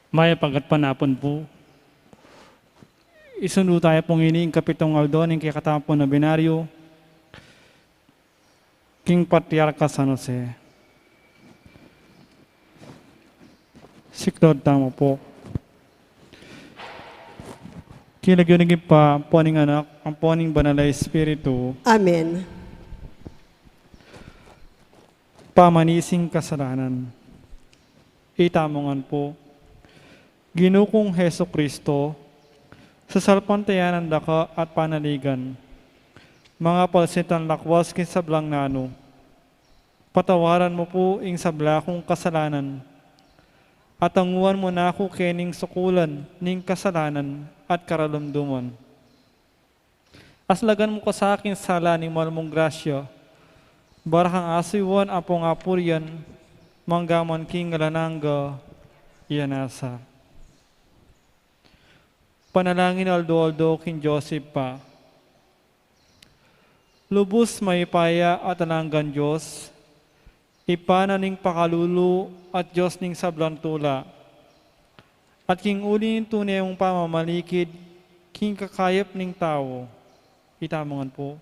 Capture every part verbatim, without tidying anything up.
Mayap a gatpanapun pu. Isundu taya pung ini ing kapitong aldo ning kekatamung nobenaryo king Patriarka San Jose. Siklaud tamu pu. King lagyu ning Ibpa, ampo ning Anak, ampo ning Banal a Espiritu. Amen. Pamanisin kasalanan. Itamu ngan pu. Ginu kung Jesucristo, sasalpantayanan da ka at panaligan, mangapalsitan lakwas king sablang nanu. Patawaran mu pu ing sabla kung kasalanan, at anguan mu na ku kening sukulan ning kasalanan at karalumduman. Aslagan mu ka sa king sala ning mal mung grasya, para kang asuyuan ampong apurian, mangga man king alang angga. Iya nasa. Panalangin aldo-aldo king Dios Ibpa. Lubus mayupaya at alang anggang Dios, Ibpa na ning pakalulu at Dios ning sablang tula, at king uli ning tune mung pamamalikid king kakayap ning tau. Itamu ngan pu.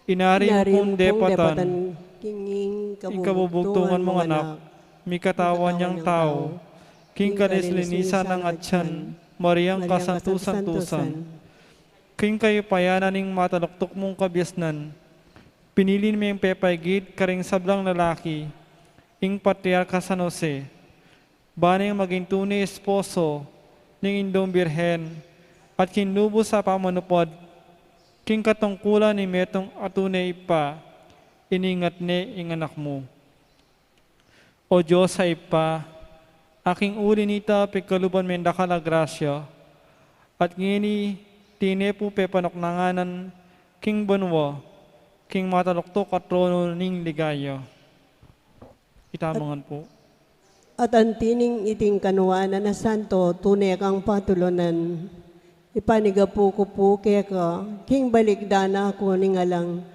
Inari mu pung depatan king ing kabubugtungan mung Anak, mikatawan yang tau, king kalinis-linisan nang atyan, Mariang kasantu-santusan, king kayupayan na ning mataluktuk mung kabiasnan, pinili meng pepaigit karing sablang lalaki, ing Patriarka San Jose, ba neng maging tune esposo ning Indung Birhen, at king lubus a pamanupad king katungkulan ning metung a tune Ibpa, iningat ne ing Anak mu. O Dios a Ibpa, a king uli nita pigkaluban meng dakal a grasya, at ngeni tine pu pepanuknanganan king banua, king mataluktuk a trono ning ligaya. Itamu ngan pu. At anti ning iting kanuanan a santo, tune kang patulunan. Ipanyawad ku pu keka, king balikdan na ku ning alang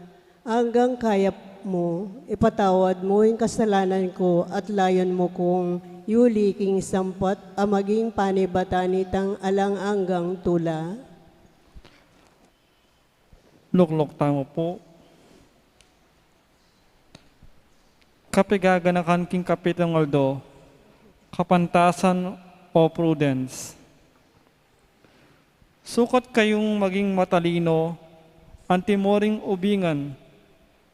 anggang kayap mu, ipatawad mu ing kasalanan ku at layun mu kung yuli king sampat a maging panibatan nitang alang anggang tula. Lukluk tamu pu. Kapigaganakan king kapitung aldo, kapantasan o prudence. Sukat kayung maging matalino, antimo ring ubingan,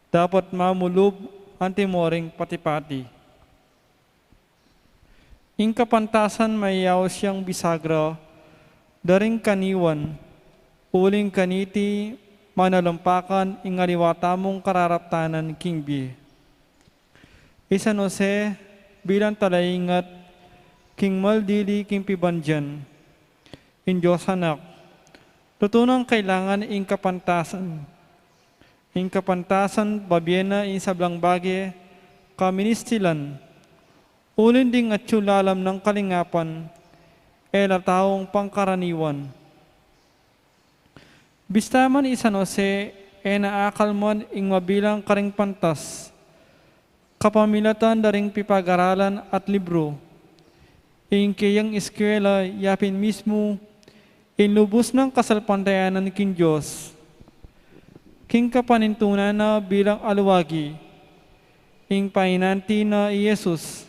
dapat mamulub, antimo ring pati-pati. Ing kapantasan mayayaus yang bisagra da ring kaniwan, uling kaniti manalampakan ing aliwa tamung kararaptanan king bie. I San Jose bilang talaingat king mal dili king pibandian, ing Dios Anak, tutu nang kailangan ing kapantasan. Ing kapantasan babie na ing sablang bage kaministilan, uling ding atyu lalam nang kalingapan, e la taung pangkaraniwan. Bista man i San Jose, e na akalman ing mabilang karing pantas, kapamilatan da ring pipagaralan at libru. Ing keyang eskwela yapin mismu ing lubus nang kasalpantayanan king Dios. King kapanintunan na bilang aluwagi, ing painanti na i Jesus.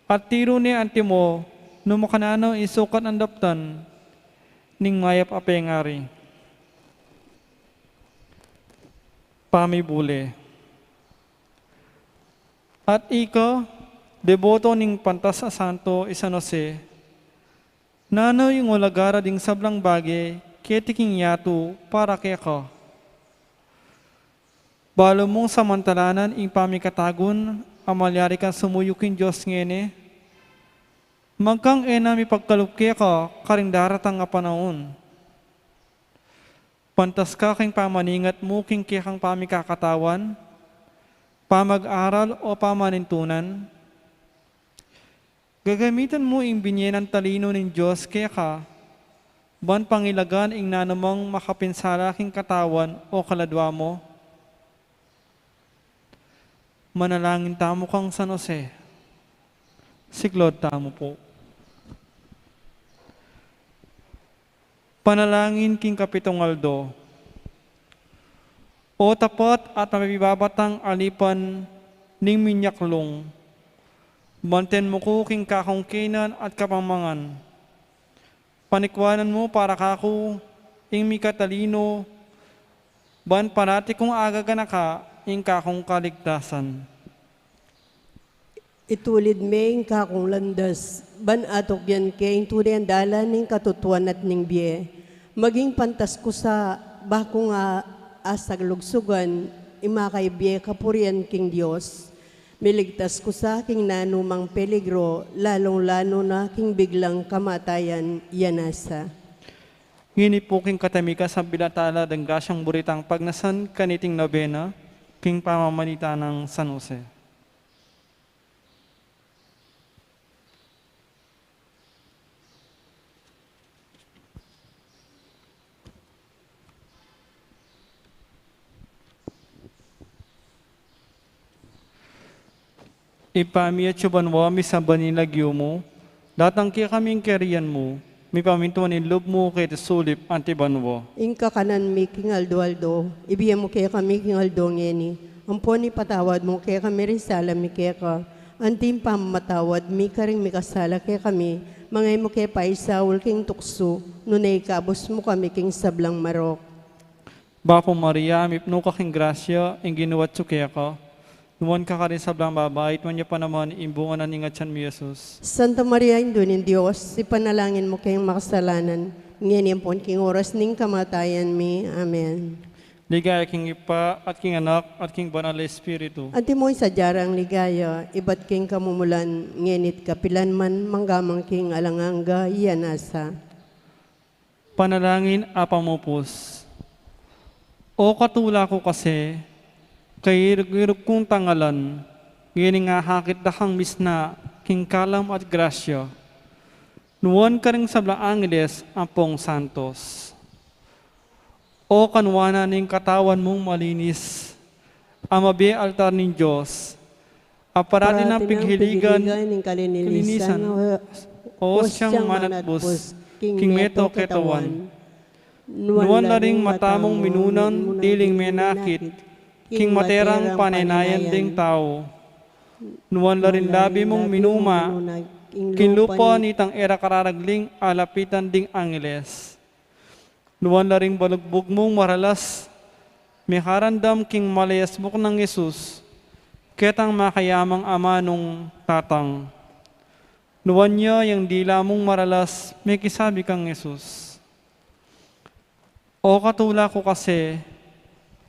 At tiru ne antimo nung makananu ing sukat nang daptan ning mayap a pengari. Pamibule. At ika, deboto ning pantas a santo i San Jose, nanu ing ulagara ding sablang bage keti king yatu para keka? Balu mung samantalanan ing pamikatagun a malyari kang sumuyu king Dios ngeni? Magkang e na mipagkalup keka karing daratang a panaun? Pantas ka king pamaningat mu king kekang pamikakatawan, pamag-aral o pamanintunan? Gagamitan mu ing binie nang talinu ning Dios keka, ban pangilagan ing nanumang makapinsala king katawan o kaladwa mu? Manalangin tamu kang San Jose. Siklaud tamu pu. Panalangin king kapitung aldo. O tapat at mabibabatang alipan ning minyaklung, banten mu ku king kakung kinan at kapampangan. Panikwanan mu para kaku ing mikatalinu, ban parati kung agaganaka ing kakung kaligtasan. Itulid me ing kakung landas, ban atukyan ke ing tune a dalan ning katutuan at ning bie. Maging pantas ku sa, ba kung a, asaglugsugan, ing makaibie kapurian king Dios. Miligtas ku sa king nanumang peligro, lalung-lalu na king biglang kamatayan, ya nasa. Ngeni pu king katamikas a binatala deng grasyang buritang pagnasan kaniting nobena, king pamamagitan nang San Jose. Ibpa mi atsu banua, misamban ya ing lagyu mu, datang kekami ing kayarian mu, mipamintuan ing lub mu keti sulip anti banua. Ing kakanan mi king aldo-aldo, ibie mu kekami king aldo ngeni, ampon ipatawad mu kekami ring sala mi keka, anti ing pamamatawad mi karing mikasala kekami, manga e mu ke paisaul king tuksu, nune ikabus mu kami king sablang marok. Bapu Maria, mipnu ka king grasya, ing Ginu atsu keka, nuan ka karing sablang babai, at nuan ya pa naman ing bunga na ning atyan mu, Jesus. Santa Maria, Indu ning Dios, ipanalangin mu keng makasalanan, ngeni ampon king oras ning kamatayan mi. Amen. Ligaya king Ibpa, at king Anak, at king Banal a Espiritu. Antimo ing sadya rang ligaya, ibat king kamumulan, ngeni at kapilan man, mangga man king alang angga, ya nasa. Panalangin a pamupus. O katula ku kasi, kairug-irug kung tangalan, ngening akakit da kang misna king kalam at grasya, nuan karing sablang angeles ampong santos. O kanuanan ning katawan mung malinis, a mabie altar ning Dios, a parati nang pighiligan ing kalinisan, o siyang manatbus king meto ketawan. Nuan la ring mata mung minunan diling menakit king materang panenayan ding tau. Nuan la ring labi mung minuma king lupa nitang e ra kararagling alapitan ding angeles. Nuan la ring balugbug mung maralas, mekarandam king malayasmuk nang Jesus, ketang makayamang amanung tatang. Nuan ya yang dila mung maralas, mekisabi kang Jesus. O katula ku kasi,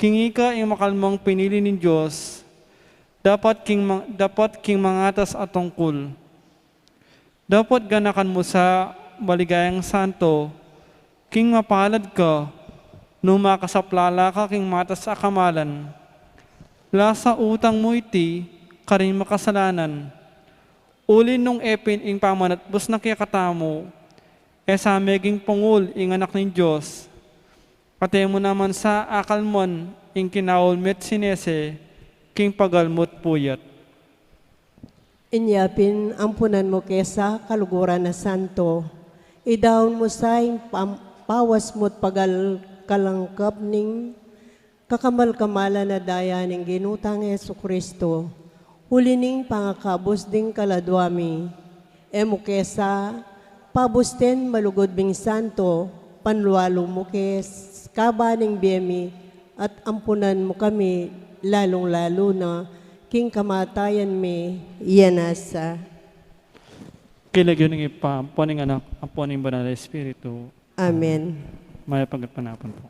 king ika ing makalmang pinili ning Dios, dapat king ma-, dapat king mangatas a tungkul. Dapot ganakan mu sa maligayang santo, king mapalad ka, nung makasaplala ka king matas a kamalan. Lasa utang mu iti karing makasalanan. Uli nung e pin ing pamanatbus na kekatamu, e sa meging pungul ing Anak ning Dios. At e mu naman sa akalman ing kinaul me't sinese king pagalmu't puyat. Inya pin ampunan mu ke sa kaluguran a santo. Idaun mu sa ing pam-, pawas mu't pagal kalangkap ning kakamal-kamalan a daya ning Ginu tang Jesucristo. Uli ning pangakabus ding kaladua mi. E mu ke sa pabusten malugud ming santo, panlualu mu ke s-, kaba ning bie mi, at ampunan mu kami lalung-lalu na king kamatayan mi, ya nasa. King lagyu ning Ibpa, ampo ning Anak, ampo ning Banal a Espiritu. Amen. Mayap a gatpanapun pu.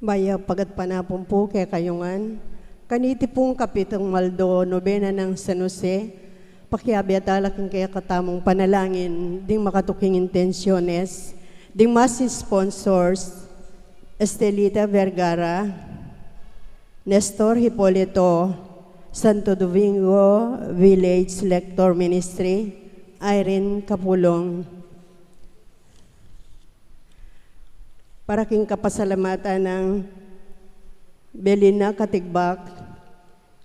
Mayap a gatpanapun pu kekayu ngan. Kaniti pung kapitang aldo, nobena nang San Jose, pakiabe tala king kekatamung panalangin ding makatuking intensiones ding Mass sponsors, Estelita Vergara, Nestor Hipolito, Santo Domingo Village Lector Ministry, Irene Capulong. Para king kapasalamatan nang Belina Katigbak,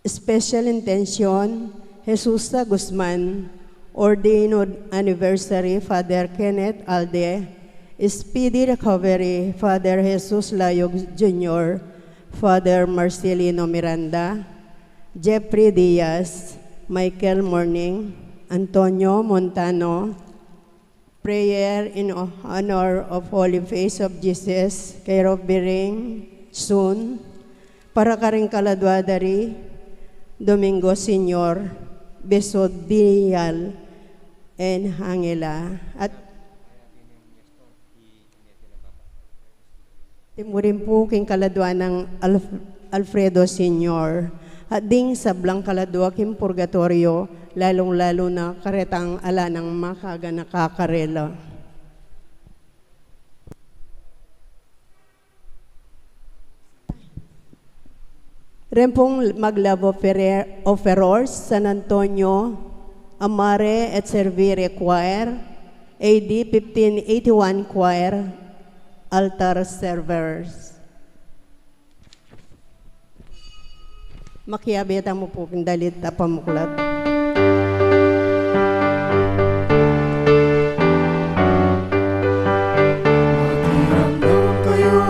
special intention, Jesusa Guzman, ordained anniversary, Father Kenneth Alde, speedy recovery, Father Jesus Layog Junior, Father Marcelino Miranda, Jeffrey Diaz, Michael Morning, Antonio Montano, Prayer in honor of Holy Face of Jesus, care of Biring, soon, para karing kaladua da ri Domingo Senior, Besod Dial, and Angela. At timurin pu king kaladua nang Alf-, Alfredo Senior, at ding sablang kaladua king purgatorio, lalung-lalu na karetang ala nang makaganaka karela. Rempong mag-love offerer-, offerers, San Antonio, Amare et Servire Choir, A D fifteen eighty-one Choir, altar servers. Makiabe tamu pu king dalit a pamuklat. Makiramdam kayu,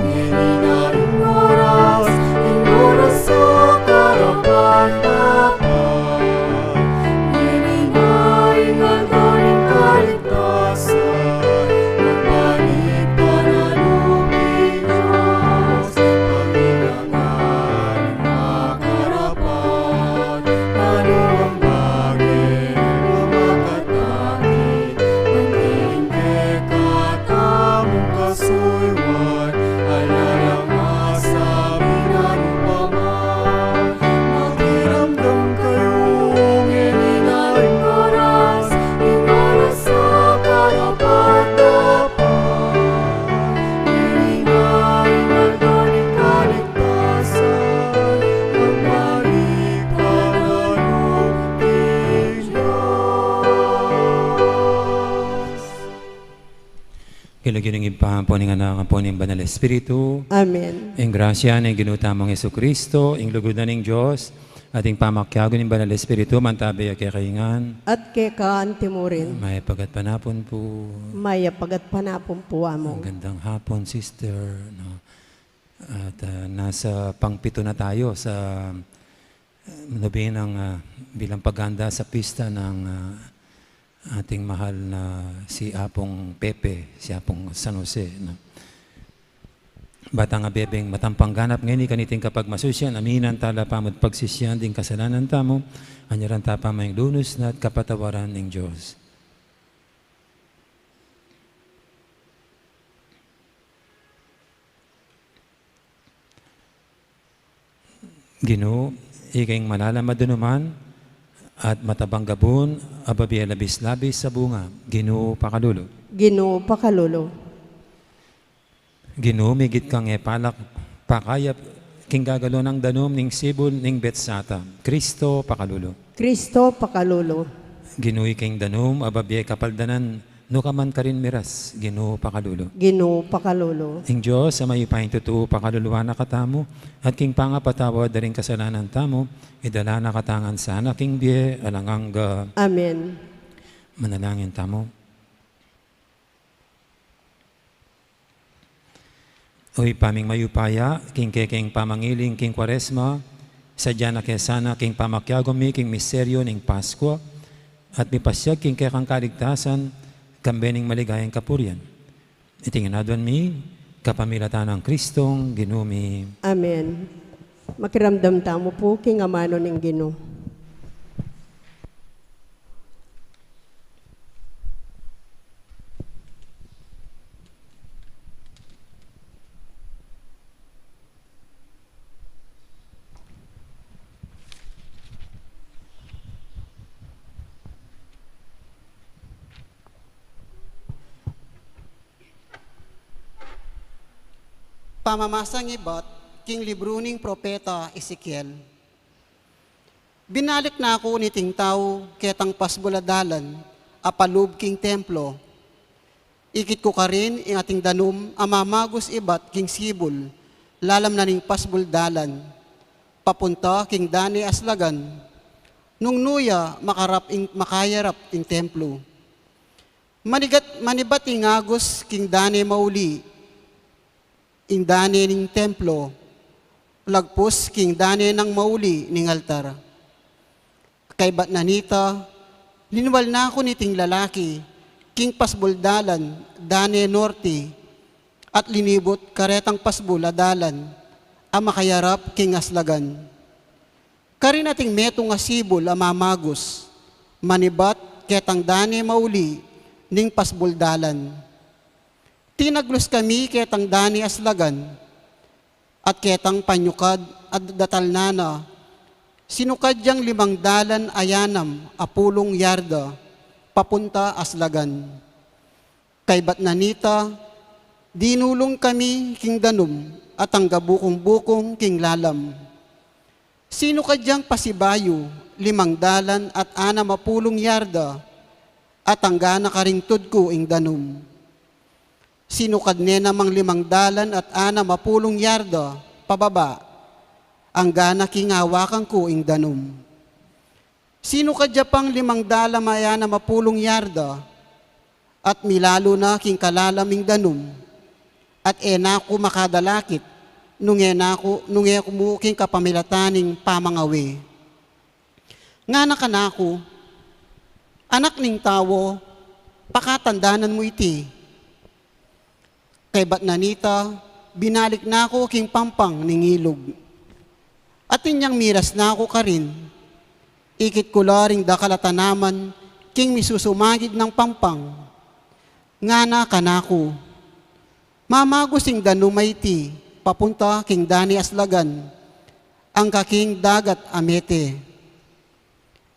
ngeni na ing oras, ing oras a karapat-dapat. Ngeni na ing aldo ning kaligtasan, magbalik ka na, Lord Jesus. Pangina King lagyu ning Ibpa, ampo ning Anak, ampo ning Banal Espiritu. Amen. Ing grasya ning Ginu tamung Jesucristo, ing lugud na ning Dios, at ing pamakiabe ning Banal Espiritu, mantabi ya kekayu ngan. At keka antimurin. Mayap a gatpanapun pu. Mayap a gatpanapun pu, Among. Magandang hapon, sister, no? At, ah, nasa pangpitu na tayo sa, ah, nobenang, ah, bilang paghahanda sa pista ng, ah, ating mahal na si Apong Pepe, si Apong San Jose, no? Bata nga bebeng matampang ganap ngeni kaniting kapagmasusyan, aminan tala pa mu at pagsisian ding kasalanan tamu, anyaran ta pa maying lunus na at kapatawaran ning Dios. Ginu, ika ing malalam a danuman at matabang gabun a babie labis-labis a bunga. Ginu, pakalulu. Ginu, pakalulu. Ginu, migit kang e palak pakayap king gagalu nang danum ning sibul ning Betsata. Kristo, pakalulu. Kristo, pakalulu. Ginu, ika ing danum a babie kapaldanan, nu ka man karin miras, Ginu, pakalulu. Ginu, pakalulu. Ing Dios a mayupayang tutu pakaluluan na katamu, at king pangapatawad da ring kasalanan tamu, idala na katamu ngan sana king bie alang angga. Amen. Manalangin tamu. O Ibpa ming mayupaya, king kekeng pamangiling king Kuaresma, sadya na ke sana king pamakiagum mi king misteryu ning Paskua, at mipasyag king kekang kaligtasan, kambe ning maligayang kapurian. Iti ngan aduan mi, kapamilatan nang Kristong Ginu mi. Amen. Makiramdam tamu pu king amanu ning Ginu. Pamamasang ibat king libru ning propeta Ezekiel. Binalik na ku niting tau ketang pasbul a dalan a palub king templo. Ikit ku karin ing ating danum a mamagus ibat king sibul, lalam na ning pasbul dalan, papunta king dane aslagan, nung nu ya makarap ing, makayarap ing templo. Manigat, manibat ing agus king dane mauli, ing dane ning templo, lagpus king dane nang mauli ning altar. Kaybat na nita, linwal na ku niting lalaki king pasbul dalan, dane norte, at linibut karetang pasbul a dalan a makayarap king aslagan. Karin ating metung a sibul a mamagus, manibat ketang dane mauli ning pasbul dalan. Tinaglus kami ketang dane aslagan, at ketang panyukad a datalnan na, sinukad yang limang dalan a yanam a pulung yarda, papunta aslagan. Kaybat na nita, dinulung kami king danum at angga bukung-bukung king lalam. Sinukad yang pasibayu limang dalan at anam a pulung yarda, at angga na karing tud ku ing danum. Sinukad ne namang limang dalan at anam a pulung yarda pababa, angga na king awakan ku ing danum. Sinukad ya pang limang dalan a anam a pulung yarda, at milalu na king kalalam ing danum, at e na ku makadalakit, nung e na ku, nung e ku mu king kapamilatan ning pamangawe. Ngana kanaku, "Anak ning tau, pakatandanan mu iti." Kaybat na nita, binalik na ku king pampang ning ilug. Atin yang miras na ku karin, ikit ku la ring dakal a tanaman king misusumagid nang pampang. Ngana kanaku, "Mamagus ing danum a iti papunta king dane aslagan, angga king dagat a mete."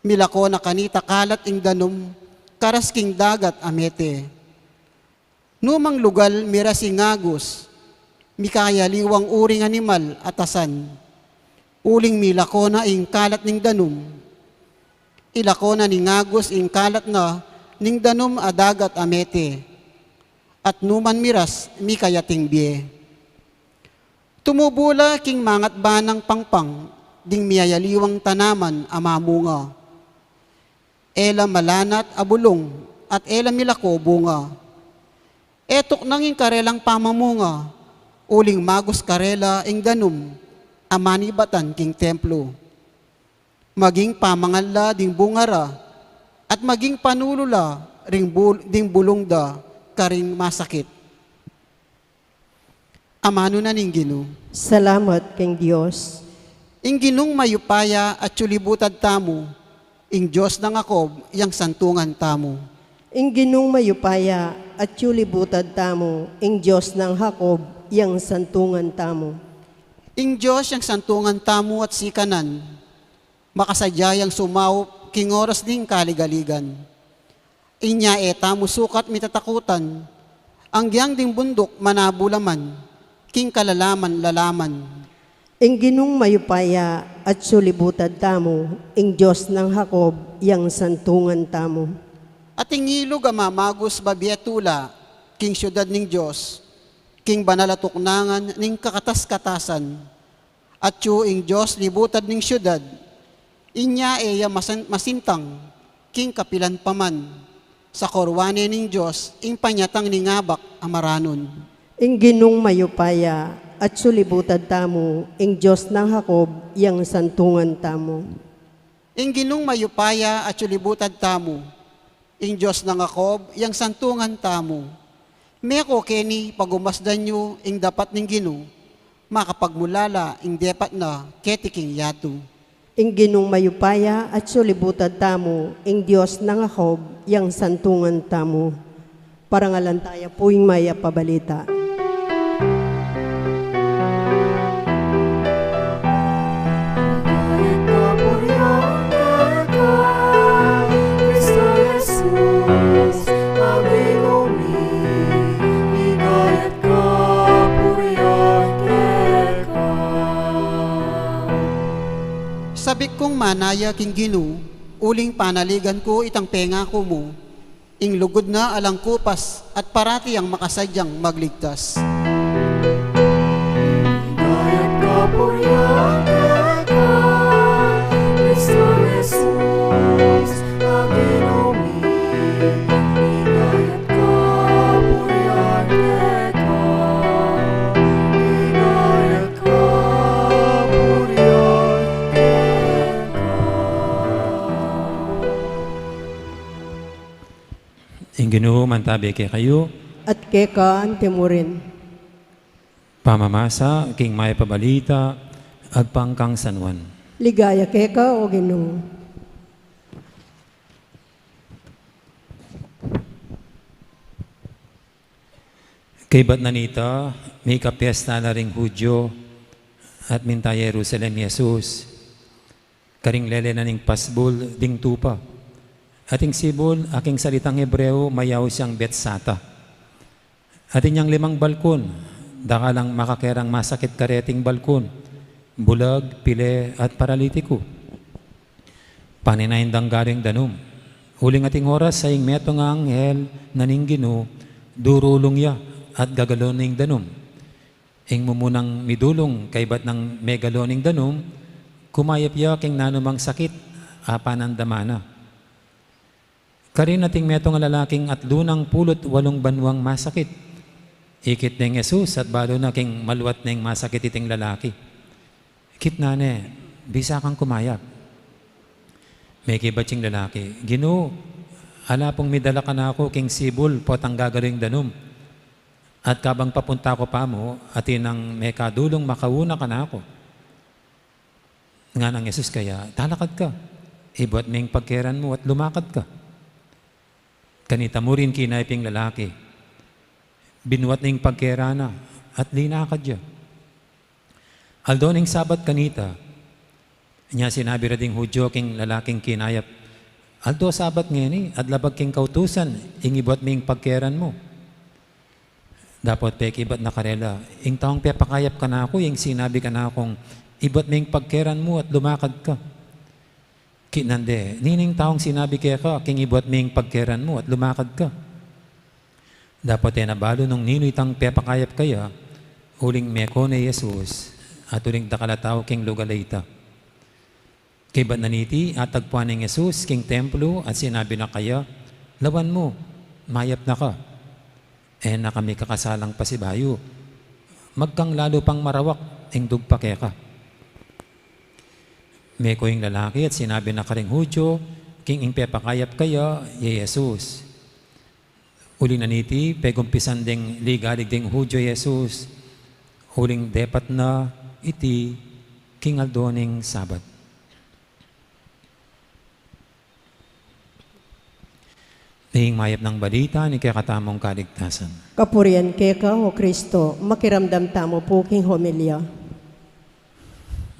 Milako na kanita kalat ing danum, karas king dagat a mete. Numang lugal miras ing agus, mikayaliwang uring animal at asan. Uling milako na ing kalat ning danum. Ilako na ning agus ing kalat na ning danum a dagat a mete. At numan miras, mikayating bie. Tumubu la king mangatba nang pangpang ding miyayaliwang tanaman a mamunga. E la malanat a bulung at e la milako bunga. E tuknang ing karelang pamamunga, uling magus karela ing danum a manibatan king templo. Maging pamangan la ding bunga ra, at maging panulu la ring bul-, ding bulung da karing masakit. Amanu na ning Ginu. Salamat king Dios. Ing Ginung mayupaya atyu libutad tamu, ing Dios nang Jacob yang santungan tamu. Ing Ginung mayupaya atyu libutad tamu, ing Dios nang Jacob yang santungan tamu. Ing Dios yang santungan tamu at sikanan, makasadya yang sumaup king oras ning kaligaligan. Inya e tamu sukat mitatakutan, anggyang ding bunduk manabu la man king kalalaman-lalaman. Ing Ginung mayupaya atyu libutad tamu, ing Dios nang Jacob yang santungan tamu. At ing ilug a mamagus babie tula king siudad ning Dios, king banal a tuknangan ning kakatas-katasan. Atyu ing Dios libutad ning siudad, inya e ya masan-, masintang king kapilan pa man, sa korwa ne ning Dios ing panyatang ning abak a maranun. Ing Ginung mayupaya atyu libutad tamu, ing Dios nang Jacob yang santungan tamu. Ing Ginung mayupaya atyu libutad tamu, ing Dios nang Jacob yang santungan tamu. Meko keni pagumasdan yu ing dapat ning Ginu, makapagmulala ing depat na keti king yatu. Ing Ginung mayupaya atyu libutad tamu, ing Dios nang Jacob yang santungan tamu. Parangalan taya pu ing mayap a balita. Manaya king Ginu, uling panaligan ku itang pengaku mu, ing lugud na alang kupas at parati yang makasadyang magligtas. Inayat kapurian keka, Kristo Jesus, a Ginu mi. Inayat kapurian keka, inayat kapurian keka. Ing Ginu mantabi kekayu. At keka antimurin. Pamamasa king Mayap a Balita agpang kang San Juan. Ligaya keka, O Ginu. Kaybat na nita, mika piesta na ring Judio, at minta Jerusalem i Jesus. Karing lele na ning pasbul ding tupa. At ing sibul, a king salitang Hebreo, mayaus yang Betsata. Atin yang limang balkon, dakal ang makakerang masakit kareting balkon, bulag, pile, at paralitiku. Paninayan dang garing danum. Uling ating oras, a ing metung a anghel na ning Ginu, durulung ya, at gagalon ning danum. Ing mumunang midulung kaybat nang megalon ing danum, kumayap ya king nanumang sakit a panandaman na. Karin ating metung a lalaking atlu nang pulu't walung banwang masakit. Ikit deng Jesus at balu na king maluat neng masakit iting lalaki. Kitnan ne, bisa kang kumayap. Mekibat ing lalaki, Ginu, ala pung midala kanaku king sibul potang gagalu ing danum. At kabang papunta ku pamu, atin nang mekadulung makauna kanaku. Nganang Jesus kaya, talakad ka. Ibuat me ing pagkeran mu at lumakad ka. Kanita mu rin kinayap ing lalaki. Binuat na ing pagkeran na at linakad ya. Aldo ning Sabat kanita, inya sinabi ra ding Judio king lalaking kinayap, aldo Sabat ngeni, at labag king kautusan, ing ibuat me ing pagkeran mu. Dapot pekibat na karela, ing taung pepakayap kanaku, ing sinabi kanakung, ibuat me ing pagkeran mu at lumakad ka. Kitnan de, nining taung sinabi keka, king ibuat me ing pagkeran mu at lumakad ka. Dapot e na balu nung ninu itang pepakayap kaya, uling meko ne i Jesus, at uling dakal a tau king lugal a ita. Kaybat na niti, atagpuan neng Jesus king templo at sinabi na kaya, lawan mu, mayap na ka. E na ka mikakasalang pasibayu. Magkang lalu pang marawak ing dugpa keka. Meko ing lalaki at sinabi na karing Judio, king ing pepakayap kaya, ya i Jesus. Uli na niti, pegumpisan deng ligalig ding Judio i Jesus, uling depat na iti king aldo ning Sabat. Ing mayap nang balita ning kekatamung kaligtasan. Kapurian keka, O Kristo, makiramdam tamu pu king homilya.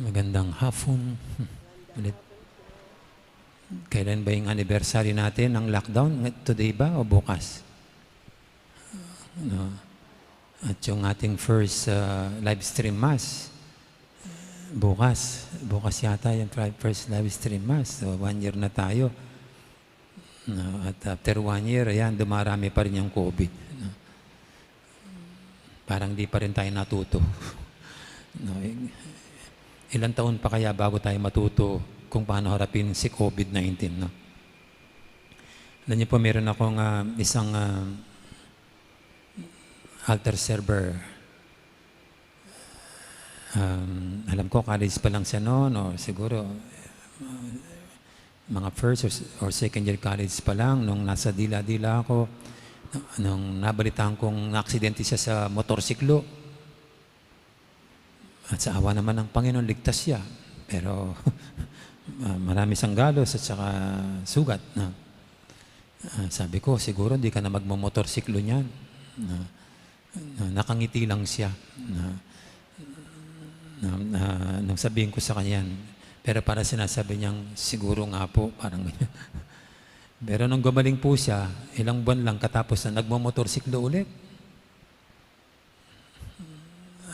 Magandang hapon. Ulit. Kailan ba yung anniversary natin ng lockdown? Today ba o bukas? No? At yung ating first, ah, live stream mass, bukas. Bukas yata yung tri-, first live stream mass. So, one year na tayo. No? At after one year, ayan, dumarami pa rin yung COVID. No? Parang di pa rin tayo natuto. No? Ilang taon pa kaya bago tayo matuto kung paano harapin si COVID nineteen, no? Alam niyo po, meron akong, ah, isang, ah, altar server. Um, alam ko, college pa lang siya noon, o siguro, uh, mga first or, or second year college pa lang, nung nasa dila-dila ako, nung nabalitaan kong naaksidente siya sa motorsiklo. At sa awa naman ng Panginoon, ligtas siya. Pero, ah, marami siyang galos at saka sugat na. Ah, sabi ko, "Siguro di ka na magmomotorsiklo niyan." Na, na, nakangiti lang siya. Na, na, na, nung sabihin ko sa kanya yan, pero para sinasabi niyang, "Siguro nga po," parang ganyan. Pero nung gumaling po siya, ilang buwan lang katapos na nagmomotorsiklo ulit.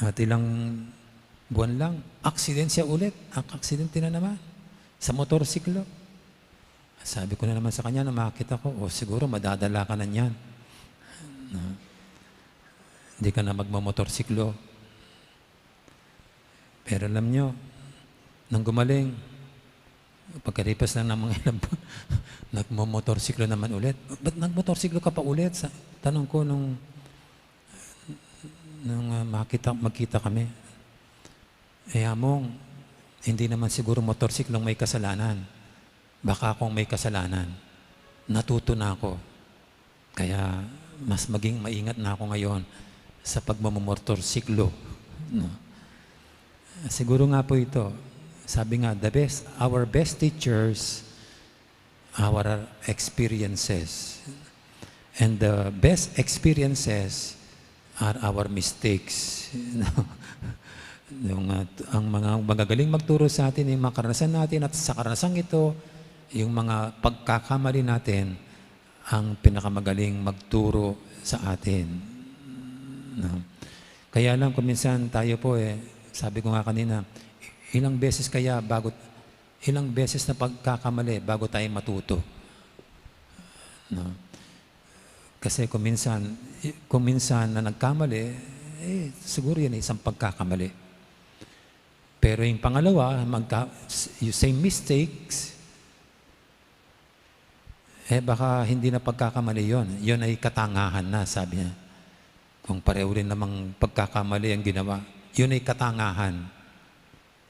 At ilang buwan lang, aksidente siya ulit. Ak-, aksidente na naman. sa motorsiklo. Sabi ko na naman sa kanya, na makita ko, "O, siguro madadala ka na niyan. No? Hindi ka na magmamotorsiklo." Pero alam nyo, nang gumaling, pagkalipas lang ng mga ilang buwan, nagmomotorsiklo naman ulit. Ba't nagmotorsiklo ka pa ulit? Sa, tanong ko nung, nung ah, makita, magkita kami. "Eh, Among, hindi naman siguro motorsiklong may kasalanan. Baka akong may kasalanan. Natuto na ako. Kaya mas maging maingat na ako ngayon sa pagmamotorsiklo." No? Siguro nga po ito, sabi nga, "The best, our best teachers, our experiences. And the best experiences are our mistakes." No? Yung, ah, ang mga magagaling magturo sa atin, yung mga karanasan natin, at sa karanasang ito, yung mga pagkakamali natin, ang pinakamagaling magturo sa atin. No? Kaya lang, kung minsan tayo po eh, sabi ko nga kanina, ilang beses kaya bago, ilang beses na pagkakamali bago tayo matuto? No? Kasi kung minsan, kung minsan na nagkamali, eh, siguro yan ay isang pagkakamali. Pero yung pangalawa, magka, yung same mistakes, eh, baka hindi na pagkakamali yon. Yon ay katangahan na, sabi niya. Kung pareho rin namang pagkakamali ang ginawa, yun ay katangahan.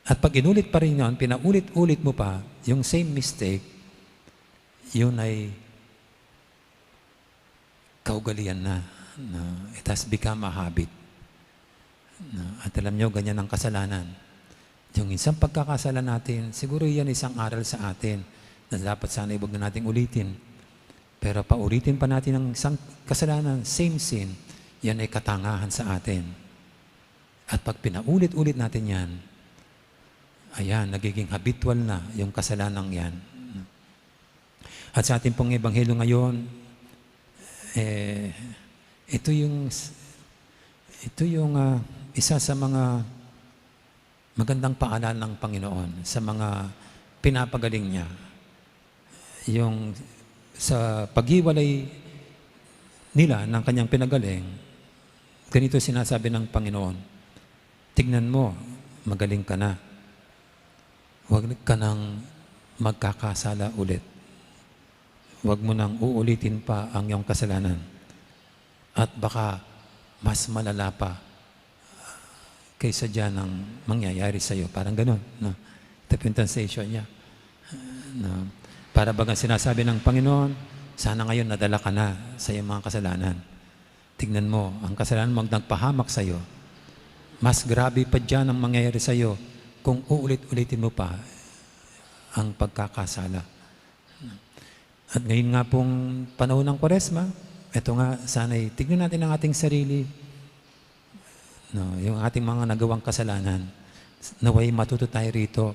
At pag inulit pa rin yon, pinaulit-ulit mo pa yung same mistake, yun ay kaugalian na. No? It has become a habit. No? At alam nyo, ganyan ang kasalanan. Yung isang pagkakasala natin, siguro yan isang aral sa atin na dapat sana huwag na nating ulitin. Pero paulitin pa natin ang isang kasalanan, same sin, yan ay katangahan sa atin. At pag pinaulit-ulit natin yan, ayan, nagiging habitual na yung kasalanang yan. At sa ating pong ebanghelyo ngayon, eh, ito yung, ito yung ah, isa sa mga magandang paalala ng Panginoon sa mga pinapagaling niya. Yung sa paghiwalay nila ng kanyang pinagaling, ganito sinasabi ng Panginoon, "Tignan mo, magaling ka na. Huwag ka nang magkakasala ulit. Huwag mo nang uulitin pa ang iyong kasalanan. At baka mas malala pa kaysa dyan ang mangyayari sa'yo." Parang ganun, no? Ito po yung translation niya. No? Para bagang sinasabi ng Panginoon, "Sana ngayon nadala ka na sa iyong mga kasalanan. Tignan mo, ang kasalanan mo ang nagpahamak sa'yo. Mas grabe pa dyan ang mangyayari sa'yo kung uulit-ulitin mo pa ang pagkakasala." At ngayon nga pong panahon ng Kwaresma, ito nga, sana'y tignan natin ang ating sarili, no, yung ating mga nagawang kasalanan. Naway matuto tayo rito.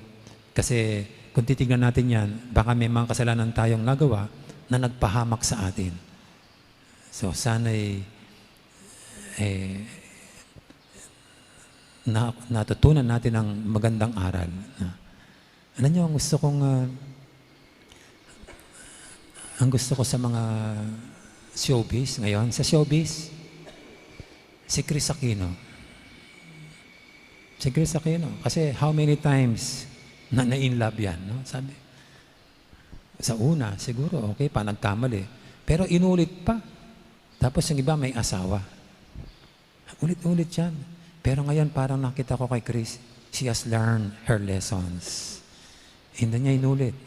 Kasi kung titignan natin yan, baka may mga kasalanan tayong nagawa na nagpahamak sa atin. So, sana'y eh, na, natutunan natin ang magandang aral. Na, alam niyo, ang gusto kong, ah, ang gusto ko sa mga showbiz ngayon, sa showbiz, si Kris Aquino. Si Kris Aquino. Kasi how many times na na-in love yan, no? Sabi, sa una, siguro, okay pa, nagkamali. Pero inulit pa. Tapos yung iba may asawa. Ulit-ulit yan. Pero ngayon, parang nakita ko kay Kris, she has learned her lessons. Hindi niya inulit.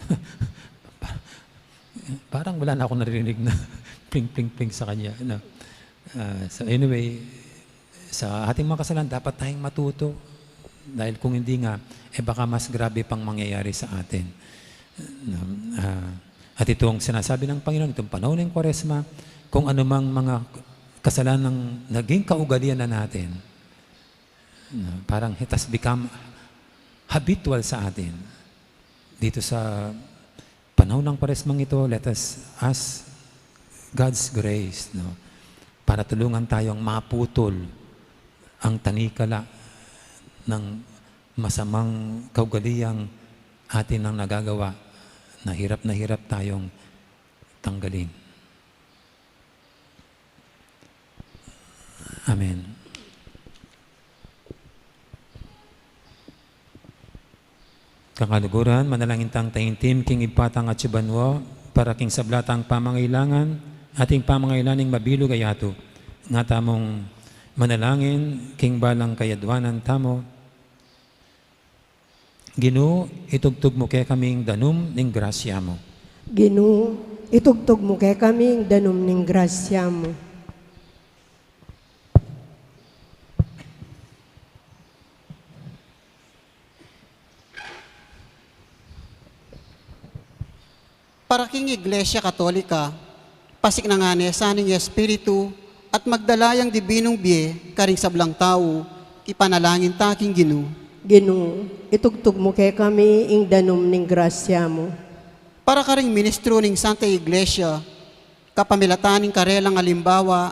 Pa-, parang wala na akong naririnig na pling, pling, pling sa kanya. Ano? Ah, so anyway, sa ating mga kasalanan, dapat tayong matuto. Dahil kung hindi nga, eh baka mas grabe pang mangyayari sa atin. No? Ah, at ito ang sinasabi ng Panginoon, itong panahon ng Kwaresma, kung anumang mga kasalanang naging kaugalian na natin, no, parang it has become habitual sa atin. Dito sa panahon ng Kwaresmang ito, let us ask God's grace, no, para tulungan tayong maputol ang tanikala ng masamang kaugaliang atin nang nagagawa na hirap na hirap tayong tanggalin. Amen. Kakaluguran, manalangin tang taimtim king Ibpa tang atsu banua, para king sabla tang pamangailangan, ating pamangailangan ning mabilug a yatu. Nga tamung manalangin king balang kayadwanan tamu. Ginu, itugtug mu kekaming danum ning grasya mu. Ginu, itugtug mu kekaming danum ning grasya mu. Para king Iglesia Katolika, pasiknangan ne sa ning Espiritu at magdala yang dibinung bie karing sablang tau, ipanalangin ta king Ginu. Ginu, itugtug mu kekami ing danum ning grasya mu. Para karing ministru ning Santa Iglesia, kapamilatan ning karelang alimbawa,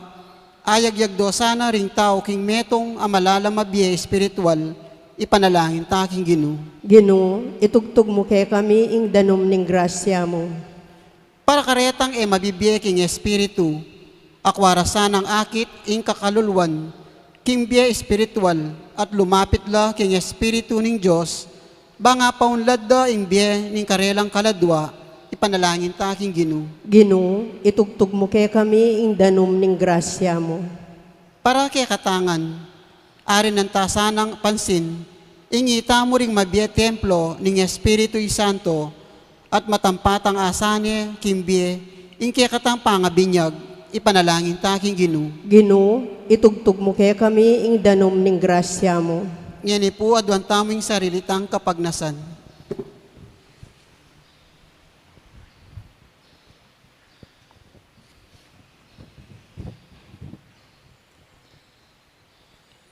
ayagyag do sana ring tau king metung a malalam a bie espiritual, ipanalangin ta king Ginu. Ginu, itugtug mu kekami ing danum ning grasya mu. Para karetang e mabibie king espiritu, akua ra sanang akit ing kakaluluan king bie espiritual at lumapit la king Espiritu ning Dios, bang apaunlad da ing bie ning karelang kaladua, ipanalangin ta king Ginu. Ginu, itugtug mu kekami ing danum ning grasya mu. Para kekatang ngan, arinan ta sanang pansin ing itamu ring mabie templo ning Espiritu Santo, at matampatang asane king bie ing kekatang pangabinyag, ipanalangin ta king Ginu. Ginu, itugtug mu kekami ing danum ning grasya mu. Ngeni pu, aduan tamu ing sarili tang kapagnasan.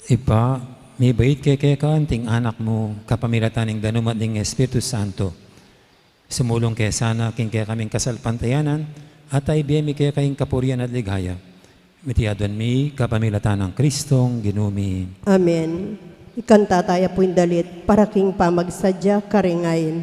Ibpa, mibait ke keka anting Anak mu, kapamilatan ning danum at ning Espiritu Santo. Sumulung ke sana king kekaming kasalpantayanan, at aibie mi keka ing kapurian at ligaya. Iti aduan mi kapamilatan nang Kristong Ginu mi. Amen. Ikanta taya pu ing dalit para king pamagsadya karing ain.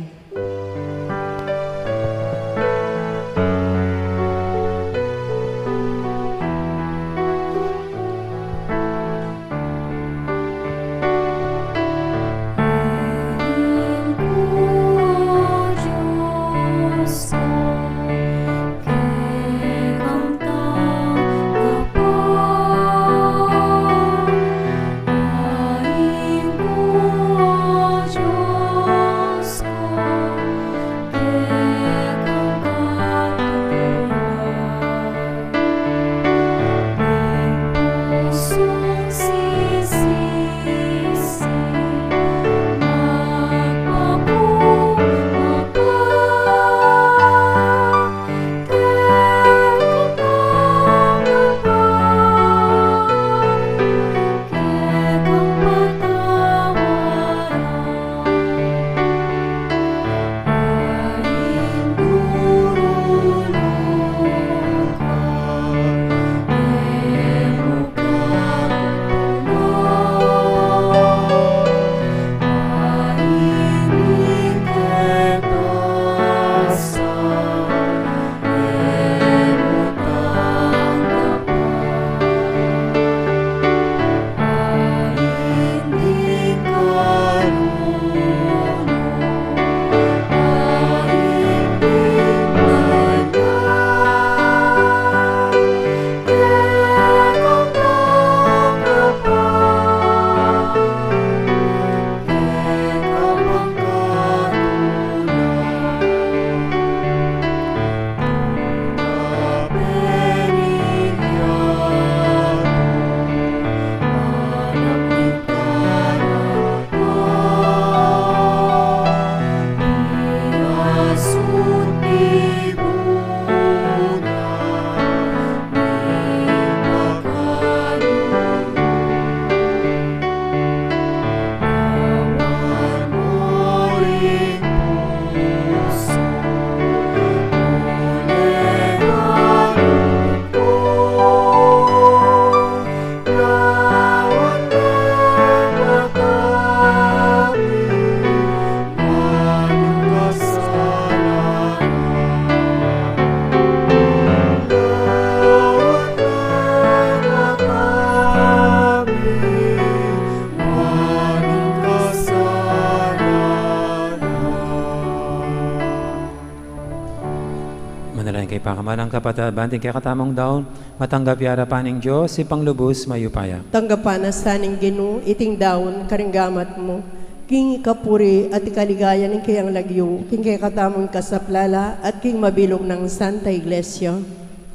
Kay pakamalan, kapatad, ban iting kekatamung daun matanggap ya arapan ning Dios, Ibpang lubus mayupaya. Tanggapan na sa ning Ginu iting daun karing gamat mu, king kapuri at ikaligaya ning kayang lagyu, king kekatamung kasaplalan at king mabilug nang Santa Iglesia.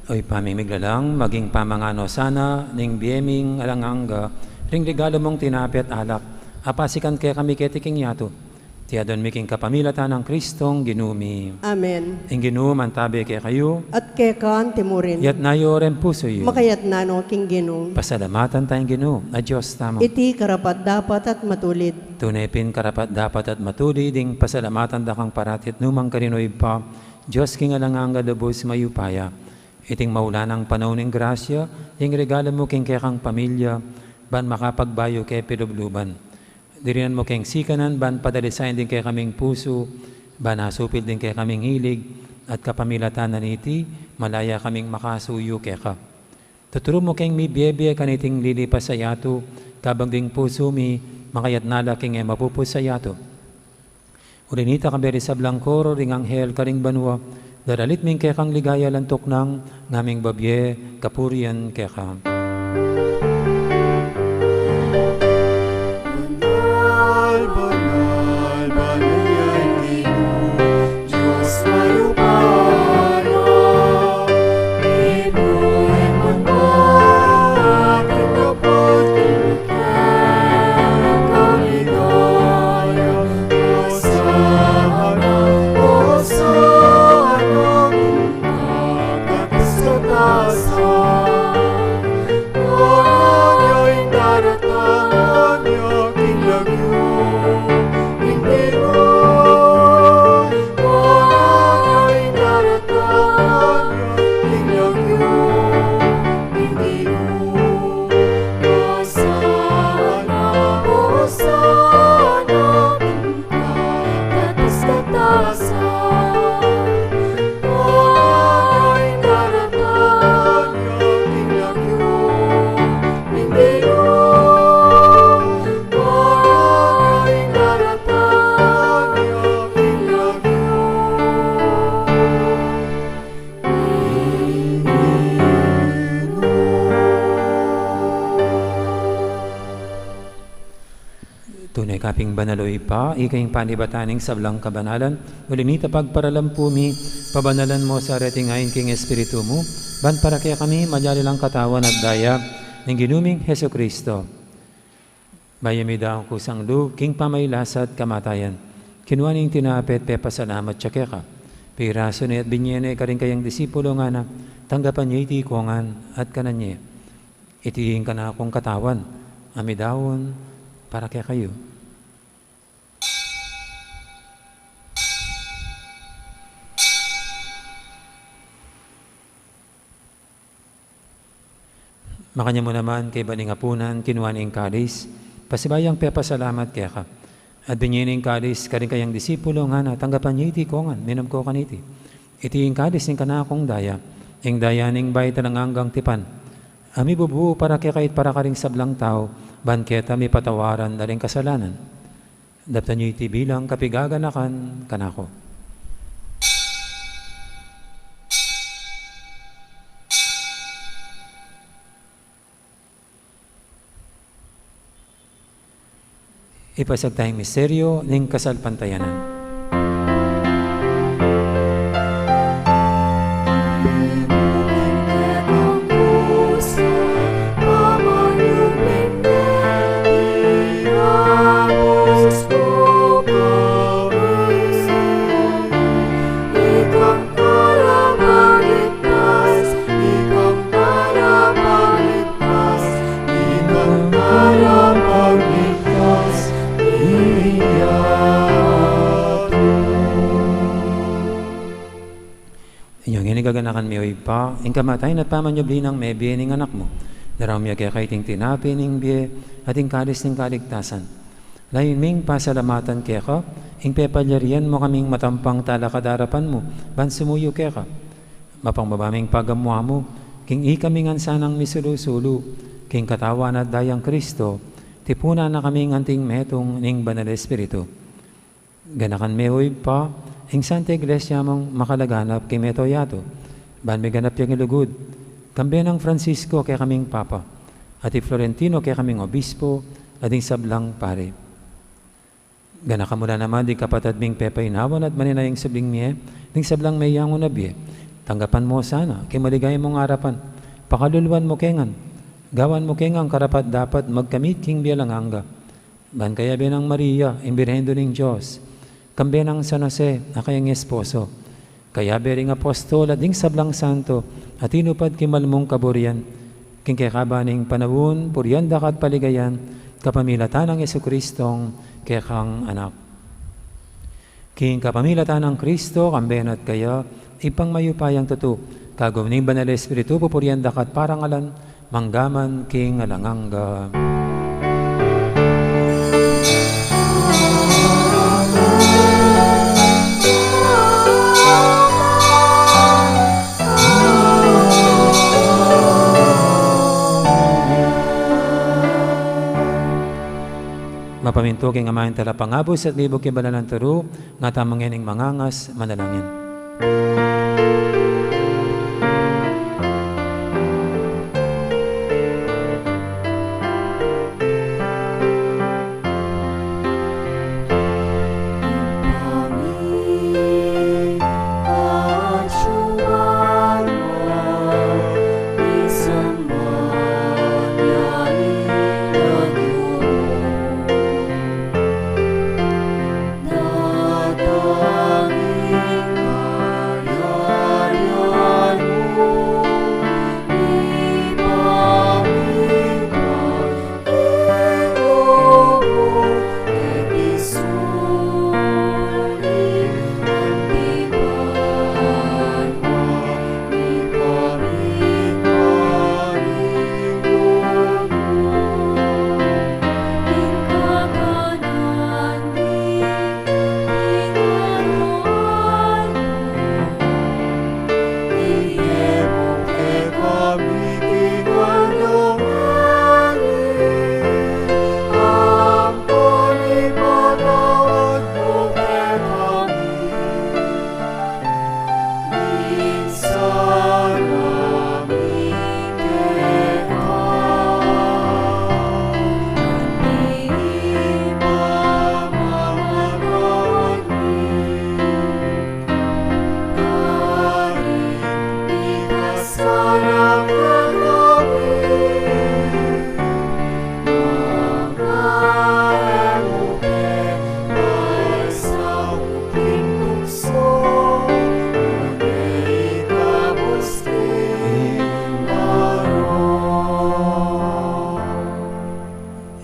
O Ibpa ming miglalang, maging pamanganu sana ning bie ming alang angga ring regalu mung tinape at alak a pasikan kekami keti king yatu. Iti adwan mi king kapamilatan nang Kristong Ginu mi. Amen. Ing Ginu mantabe kekayu. At keka naman murin. Itas yu ring pusu yu. Makatas na no king Ginu. Pasalamatan taya ing Ginu a Dios tamu. Iti karapat-dapat at matulid. Tune pin karapat-dapat at matulid ing pasalamatan da kang parati at nukarin man, O Ibpa, Dios king alang angga, lubus mayupaya. Iting maulan a panaun ning grasya, ing regalu mu king kekang pamilya, ban makapagbayu ke pilubluban. Dirinan mu keng sikanan ban padalisayan ding kekaming pusu, ban asupil ding kekaming hilig, at kapamilatan na niti, malaya kaming makasuyu keka. Tuturu mu keng mibiebie kaniting lilipas a yatu, kabang ding pusu mi, makayatna la king e mapupus a yatu. Uli nita, kayabe ring sablang koro ring anghel karing banua, daralit mi ing kekang ligaya, lantuk nang ngaming babie kapurian keka. Banal, banal, banal ya ing Ginu, Dios mayupaya. Ing buhay man ba, tindapat king kekang ligaya. Hosana, Hosana, king kakatas-katasan. Anya ing daratang, anya king lagyu ning Ginu. Anya ing daratang, anya king lagyu ning Ginu. Hosana, Hosana, king kakatas-katasan. Tune ka pin banal, o Ibpa, ika ing panibatan ning sablang kabanalan. Uli nita, pagparalampu mi, pabanalan mu sa reting ain king Espiritu mu, ban para kekami malyari lang katawan at daya ning Ginu ming Jesucristo. Bayu mi daun kusang lub king pamagkasakit at kamatayan, kinua ne ing tinape at pepasalamat ya keka, pirasu ne at binie ne karing kayang disipulo, ngana, tanggapan ye iti kongan at kanan ye. Iti ing kanakung katawan, a midaun para kekayu. Makanyan mu naman kaybat ning apunan, kinua ne ing kalis, pasibayu yang pepasalamat keka, at binie ne ing kalis karing kayang disipulo, ngana, tanggapan ye iti kongan, minum ko kaniti. Iti ing kalis ning kanakung daya, ing daya ning bayu at alang anggang tipan, a mibubu para kekayu at para karing sablang tau, ban keta mipatawaran la ring kasalanan. Daptan yu iti bilang kapaganakan kanaku. Ipasiag taya ing misteryu ning kasalpantayanan. Inya ngeni, gaganakan mi, o Ibpa, ing kamatayan at pamanyubli nang mebie ning Anak mu. Daraun mi keka iting tinape ning bie at ing kalis ning kaligtasan. Layun ming pasalamatan keka ing pepalyarian mu kaming matampang talakad king arapan mu, ban sumuyu keka. Mapagpakumbaba ming pagamu-amu king ikami ngan sanang misulu-sulu king katawan at dayang Kristo, tipunan na kaming anting metung ning Banal Espiritu. Ganakan me, o Ibpa, ing Santa Iglesia mung makalaganap king mabilug a yatu. Ban miganap ya king lugud, kambe nang Francisco kekaming Papa, at i Florentino kekaming Obispo, at ding sablang pari. Ganakan mu la naman ding kapatad ming pepainawan at manenaya ing subling mie, ding sablang meyangu na bie. Tanggapan mu sana king maligaya mung arapan, pakaluluan mu ke ngan, gawan mu ke ngan karapat-dapat magkamit king bie alang angga. Ban kayabe nang Maria, ing Birhen Indu ning Dios, kambe nang San Jose, a kayang esposo, kayabe ring apostol at ding sablang santo a tinupad king mal mung kaburian, king kekaban ning panaun, purian da ka at paligayan, kapamilatan nang Jesucristong kekang Anak. King kapamilatan nang Kristo, kambe na at kaya, Ibpang mayupayang tutu, kagum ning Banal Espiritu, pupurian da ka at parangalan, mangga man king alang angga. Mapamintu king Ama ing Talapangabus at libuk king banal nang turu, ngatamu ngening mangangas, manalangin.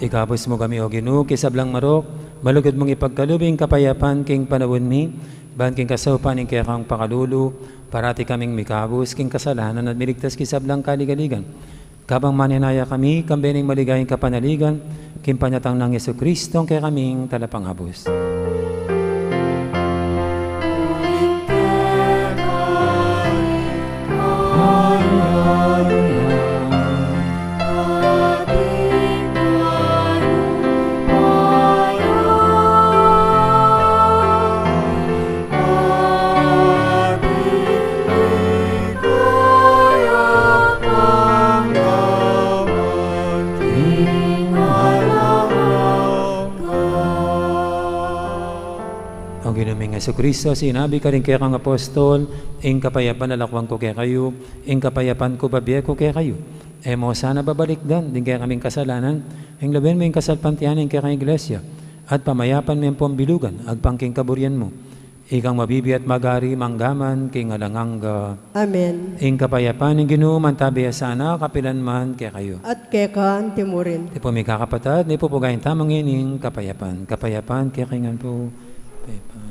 Ikabus mu kami, O Ginu, king sablang marok, malugud mung ipagkalub ing kapayapan king panaun mi, ban king kasaupan ning kekang pakalulu, parati kaming mikabus king kasalanan at miligtas king sablang kaligaligan. Kabang manenaya kami, kambe ning maligayang kapanaligan, king panyatang nang Jesucristo, ing kekaming Talapangabus. O Ginu ming Jesucristo, sinabi mu karing kekang apostol, ing kapayapan lalakwan ku kekayu, ing kapayapan ku babie ku kekayu. E mu sana babalikdan ding kekaming kasalanan, ing lawen mu ing kasalpantayanan ning kekang Iglesia, at pamayapan me ampong bilugan, agpang king kaburian mu. Ikang mabibie at magari mangga man king alang angga. Amen. Ing kapayapan ning Ginu mantabi ya sana kapilan man kekayu. At keka anti murin. Tipu ming kakapatad, nipupugayan tamu ngening kapayapan. Kapayapan kekayu ngan pu. Kapayapan.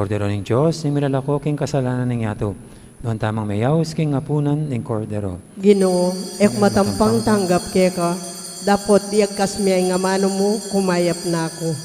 Kordero ning Dios, ing milalako king kasalanan ning yatu. Nuan tamang meyaus king apunan ning Kordero. Ginu, e ku matampang tanggap keka, dapot iyagkas me ing amanu mu, kumayap na ku.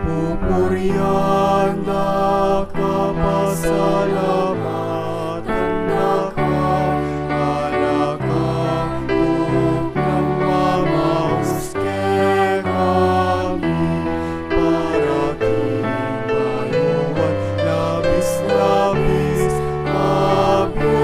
Pupurian da ka, pasalamatan da ka, ala ka, tutup nang mamaus kekami, para king bayu at labis-labis a bie.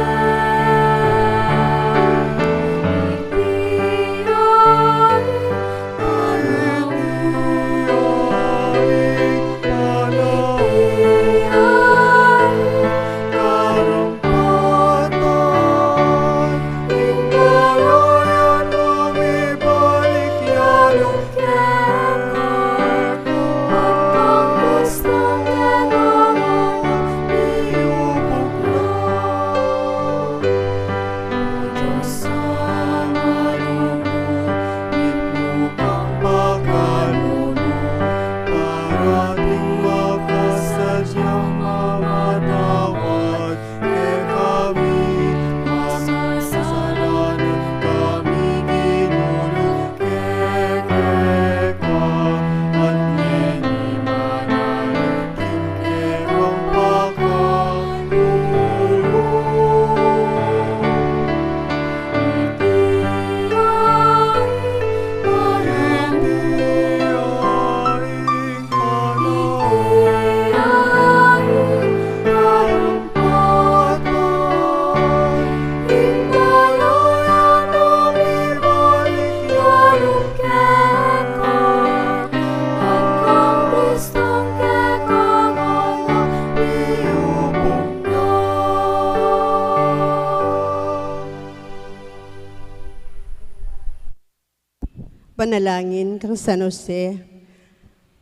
Panalangin kang San Jose.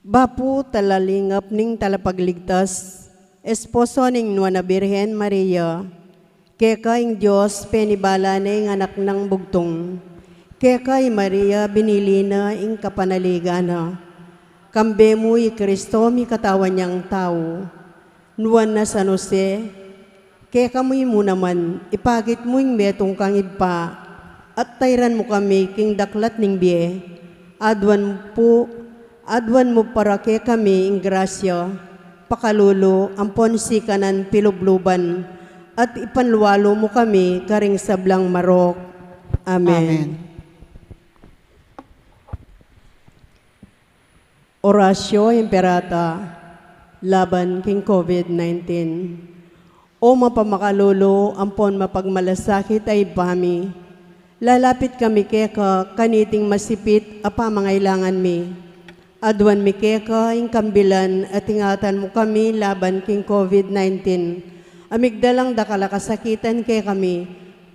Bapu talalingap ning Talapagligtas, esposo ning Nuan a Birhen Maria, keka ing Dios penibala ne ing Anak nang bugtung. Keka i Maria binili na ing kapanaligan na. Kambe mu i Kristo mikatawan yang tau. Nuan a San Jose, kekamu mu naman, ipakit mu ing metung kang Ibpa, at tairan mu kami king daklat ning bie. Aduan mu pu, aduan mu para kekami ing grasya, pakalulu, ampon sikanan pilubluban, at ipanlualu mu kami karing sablang marok. Amen. Amen. Oratio Imperata laban king COVID nineteen. O mapamakalulu ampon mapagmalasakit a Ibpa mi, lalapit kami keka kaniting masipit a pamangailangan mi. Aduan mi keka ing kambilan at ingatan mu kami laban king COVID nineteen a migdalang dakal a kasakitan kekami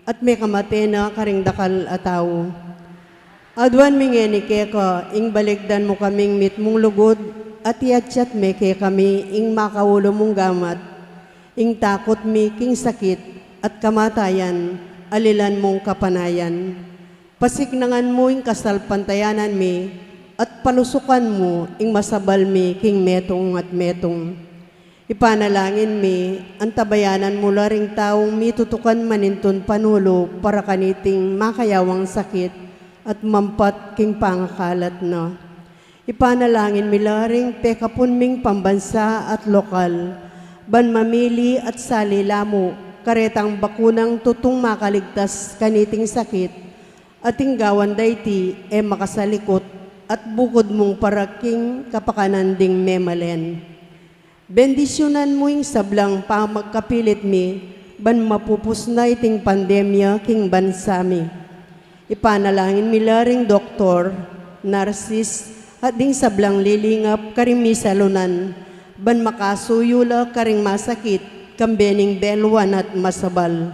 at mekamate na karing dakal a tau. Aduan mi ngeni keka ing balikdan mu kaming mitmung lugud, at iatsat me kekami ing makaulu mung gamat, ing takut mi king sakit at kamatayan, alilan mung kapanayan. Pasiknangan mu ing kasalpantayanan mi, at palusukan mu ing masabal mi king metung at metung. Ipanalangin mi, antabayanan mu la ring taung mitutukan manintun panulu para kaniting makayawang sakit at mampat king pangakalat na. Ipanalangin mi la ring pekapun ming pambansa at lokal, ban mamili at sali la mu karetang bakunang tutung makaligtas kaniting sakit, at ing gawan da iti e makasalikut at bukud mung para king kapakanan ding memalen. Bendisyunan mu ing sablang pamagkapilit mi ban mapupus na iting pandemya king bansa mi. Ipanalangin mi la ring doktor, narsis, at ding sablang lilingap karing misalunan ban makasuyu la karing masakit kambe ning beluan at masabal.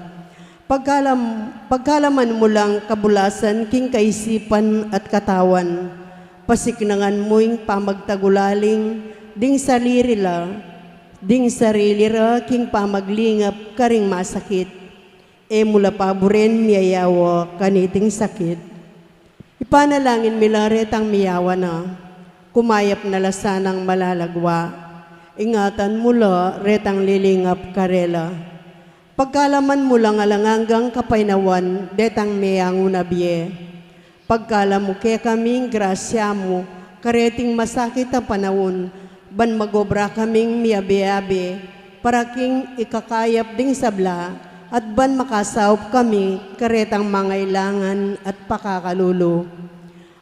Pagkalam-, pagkalaman mu lang kabulasan king kaisipan at katawan, pasiknangan mu ing pamagtagulaling ding sarili la, ding sarili ra king pamaglingap karing masakit. E mu la paburen miyayawa kaniting sakit. Ipanalangin mi la retang miyawa na, kumayap na la sanang malalagwa. Ingatan mu la retang lilingap karela. Pagkalaman mu lang alang anggang kapaynawan detang meyangu na bie. Pagkalam mu kekami ing grasya mu kareting masakit a panaun, ban magobra kaming miyabe-abe para king ikakayap ding sabla, at ban makasaup kami karetang mangailangan at pakakalulu.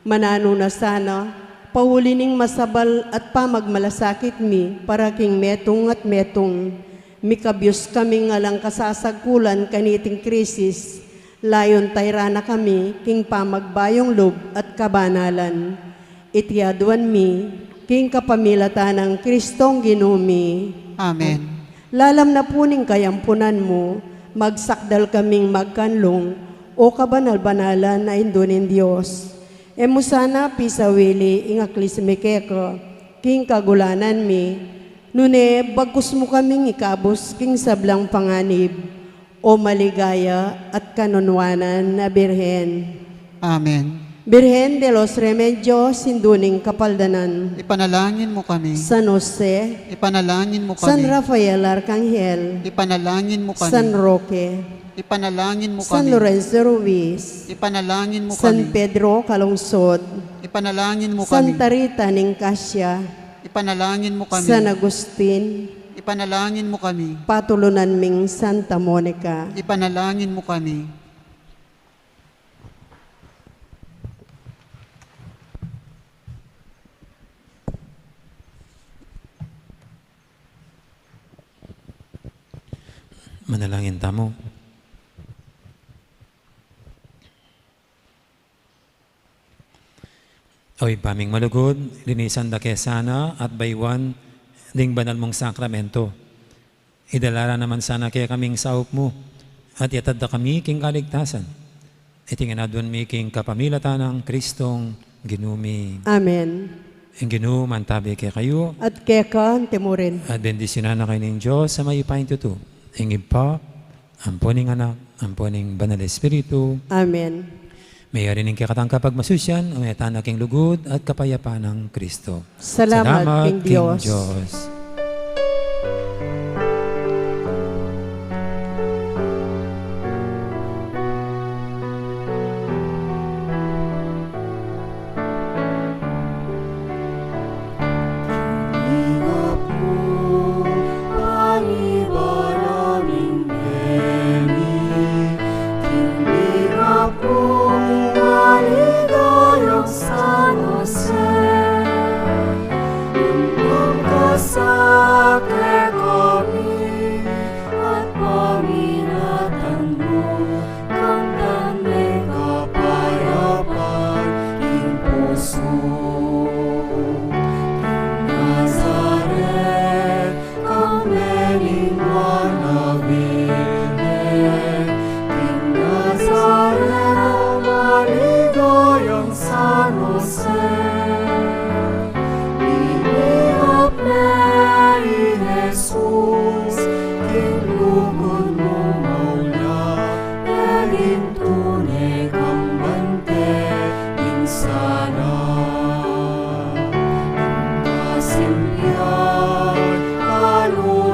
Mananu na sana, pauli ning masabal at pamagmalasakit mi para king metung at metung, mikabyus kaming alang kasasagkulan kaniting krisis, layun tayran na kami king pamagbayung lub at kabanalan. Iti aduan mi king kapamilatan nang Kristong Ginu mi. Amen. Lalam na pu ning kayampunan mu, magsakdal kaming magkanlung, O kabanal-banalan a Indu ning Dios. E mu sana pisawili ing aklis mi keka king kagulanan mi, nune bagkus mu kaming ikabus king sablang panganib, O maligaya at kanunwanan a Birhen. Amen. Birhen de los Remedios, Indu ning Kapaldanan. Ipanalangin mu kami. San Jose. Ipanalangin mu kami. San Rafael Arcangel. Ipanalangin mu kami. San Roque. Ipanalangin mu kami. San Lorenzo Ruiz. Ipanalangin mu kami. San Pedro Calungsod. Ipanalangin mu kami. Santa Rita ning Cascia. Ipanalangin mu kami. San Agustin. Ipanalangin mu kami. Patulunan ming Santa Monica. Ipanalangin mu kami. Manalangin tamu. O Ibpa ming malugud, linisan da ke sana at bayuan ding banal mung sakramento. Idala ra naman sana kekami ing saup mu, at iatad da kami king kaligtasan. Iti ngan aduan mi king kapamilatan nang Kristong Ginu mi. Amen. Ing Ginu mantabi kekayu. At keka mu rin. At bendisyunan na kayu ning Dios a mayupayang tutu, ing Ibpa, ampo ning Anak, ampo ning Banal Espiritu. Amen. Meyari ning kekatang kapagmasusian, o meta na king lugud at kapayapan nang Kristo. Salamat king Dios. King lingap kung maligayang San Jose, nuan ka sa kekami, at pamilatan mu kamtan me ing kapayapan king pusu. King Nazaret, kambe ning Nuan a Birhen, king Nazaret, o maligayang San Jose. Liningap me i Jesus, king lugud mung maula, e ning tune kang bante, ing sana. Kasimpian, kalu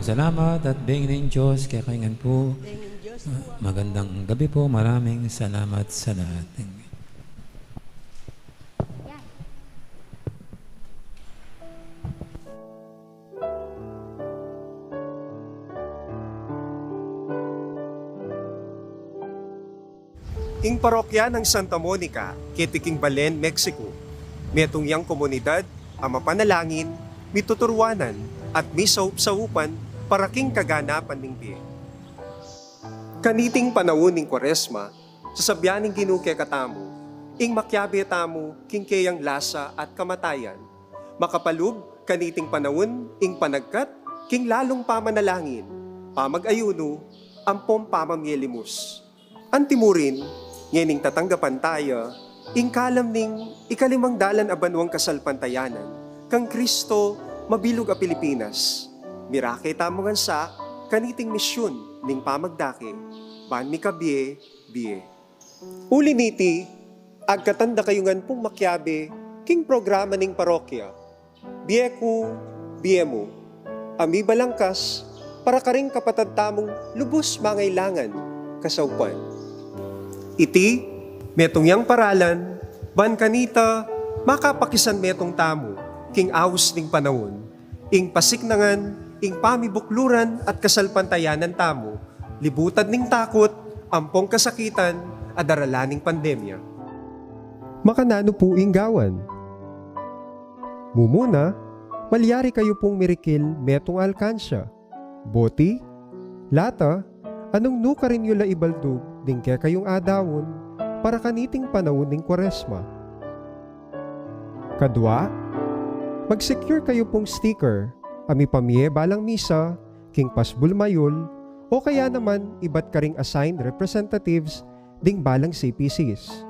Salamat at beng ning Diyos kekayu ngan pu. Magandang gabi po. Maraming salamat sa lahat. Ing parokya nang Santa Monica, keti king Belen, Mexico, metung yang komunidad a mapanalangin, mituturuanan, at misaup-saupan para king kaganapan ning bie. Kaniting panaun ning Kuaresma, sasabyan ning Ginu kekatamu ing makiabe tamu king keyang lasa at kamatayan. Makapalub kaniting panaun ing panagkat king lalung pamanalangin, pamag-ayunu, ampong pamamie limus. Antimurin, ngening tatanggapan taya ing kalam ning ikalimang dalan a banuang kasalpantayanan kang Kristo mabilug a Pilipinas. Mirake tamu ngan sa kaniting misyun ning pamagdake ban mikabie-bie. Uli niti, agkatan da kayu ngan pung makiabe king programa ning parokya, Bie Ku, Bie Mu, a mibalangkas para karing kapatad tamung lubus mangailangan kasaupan. Iti metung yang paralan ban kanita makapakisan metung tamu king aus ning panaun, ing pasiknangan ing pamibukluran at kasalpantayanan tamu, libutan ning takut ampong kasakitan a daralan ning pandemya. Makananu pu ing gawan? Mumuna, malyari kayu pung mirikil metung a alkansya, boti, lata, a nung nu karin yu la ibaldug ding kekayung adaun para kaniting panaun ning Kuaresma. Kadua, mag-secure kayu pung sticker a mipamie balang misa king pasbul mayul o kaya naman ibat karing assigned representatives ding balang C P Cs.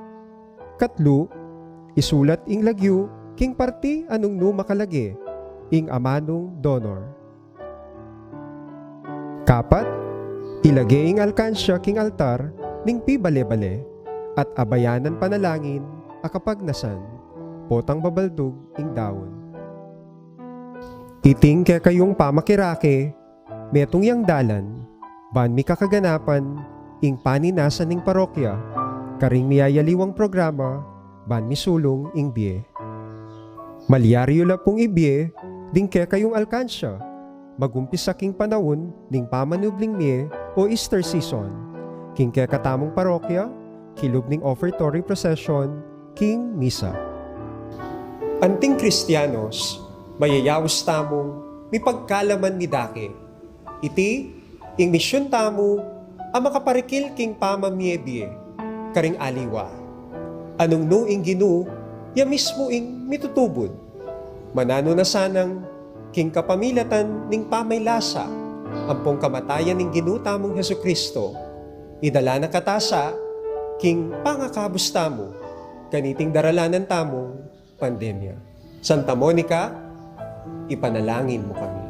Katlu, isulat ing lagyu king parti a nung nu makalage ing amanung donor. Kapat, ilage ing alkansya king altar ning pibale-bale at abayanan panalangin a kapagnasan potang babaldug ing daun. Iting kekayung pamakirake metung yang dalan ban mikakaganapan ing paninasan ning parokya karing miyayaliwang programa ban misulung ing bie. Malyari yu la pung ibie ding kekayung alkansya, magumpisa king panaun ning pamanubling mie o Easter season, king kekatamung parokya, kilub ning offertory procession, king misa. Anting Kristianos, mayayaus tamung mipagkalaman midake. Iti ing misyun tamu a makaparikil king pamamie-bie karing aliwa. Nung nu ing Ginu, ya mismu ing mitutubud. Mananu na sanang king kapamilatan ning pamaylasa ampong kamatayan ning Ginu tamung Jesucristo, idala na katasa king pangakabus tamu kaniting daralanan tamung pandemya. Santa Monica, ipanalangin mu kami.